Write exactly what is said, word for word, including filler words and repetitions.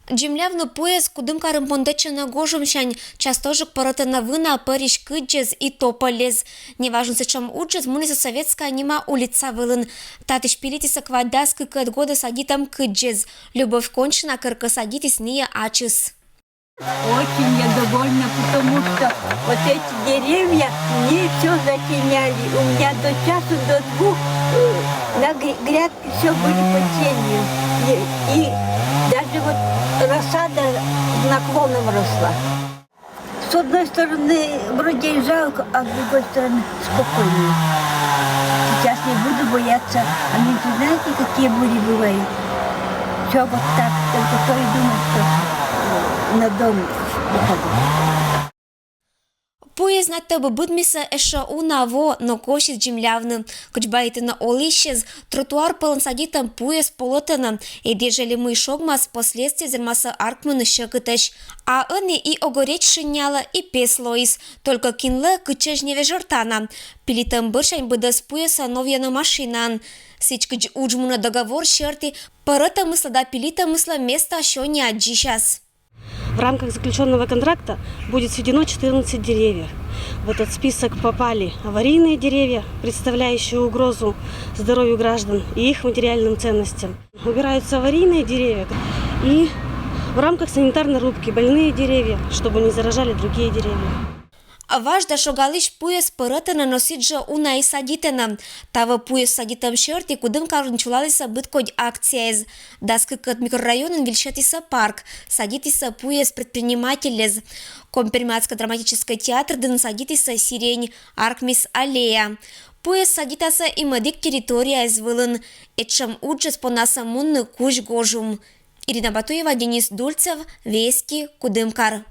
Дземлявны пуэз Кудымкарын пондэтчӧны гожӧмсянь, частӧжык пӧрӧтӧны вына пӧрысь кыддзӧс и топӧльӧс. Неважӧн сэтшӧм уджыс мунісӧ Советская нима улица вылын. Татысь пилитісӧ квайт дас кыкӧд годӧ садитӧм кыддзӧс. Любовь Коньшина керкӧ садитіс нин ачыс. Очень я довольна, потому что вот эти деревья мне все затеняли. У меня до часу, до двух э, на грядке все были под сенью. И, и даже вот рассада наклоном росла. С одной стороны, вроде и жалко, а с другой стороны, спокойнее. Сейчас не буду бояться. А нынче знаете, какие бури бывают? Все вот так, только то и думать, что э, на дом выходит. Пуэз надтӧ бы быдмисӧ эшшӧ уна во, но косьыс дземлявны. Кыдз баитӧны олысьӧс, тротуар пӧлӧн садитӧм пуэз полӧтӧны, и ежели мый шогмас, последствиеяс вермасӧ артмыны сьӧкытӧсь. А ӧні и огӧреч шынялӧ, и пес лоис, только кинлы кытчӧдз не вежӧртана. Пилитӧм бӧрсянь быдӧс пуэсӧ новйӧны машинаӧн. Сідзкӧ, удж мунӧ договор серти пӧрӧтӧмыслы да пилитӧмыслы места сёння дзисяс. В рамках заключённого контракта будет сведено четырнадцать деревьев. В этот список попали аварийные деревья, представляющие угрозу здоровью граждан и их материальным ценностям. Убираются аварийные деревья и в рамках санитарной рубки больные деревья, чтобы не заражали другие деревья. Важ да шогалысь пуэз пӧрӧтӧны, но сідзжӧ уна и садитӧны. Таво пуэз садитӧм серти Кудымкарын чулалісӧ быдкодь акцияяс. Дас кыкӧд микрорайонын вильсьӧтісӧ парк, садитісӧ пуэз предпринимательлӧс. Коми-Пермяцкӧй драматическӧй театрын садитісӧ сирень, артмис аллея. Пуэз садитасӧ и мӧдік территорияяс вылын. Этшӧм уджыс понасӧ мунны кузь гожум. Ирина Батуева, Денис Дульцев, Вести, Кудымкар.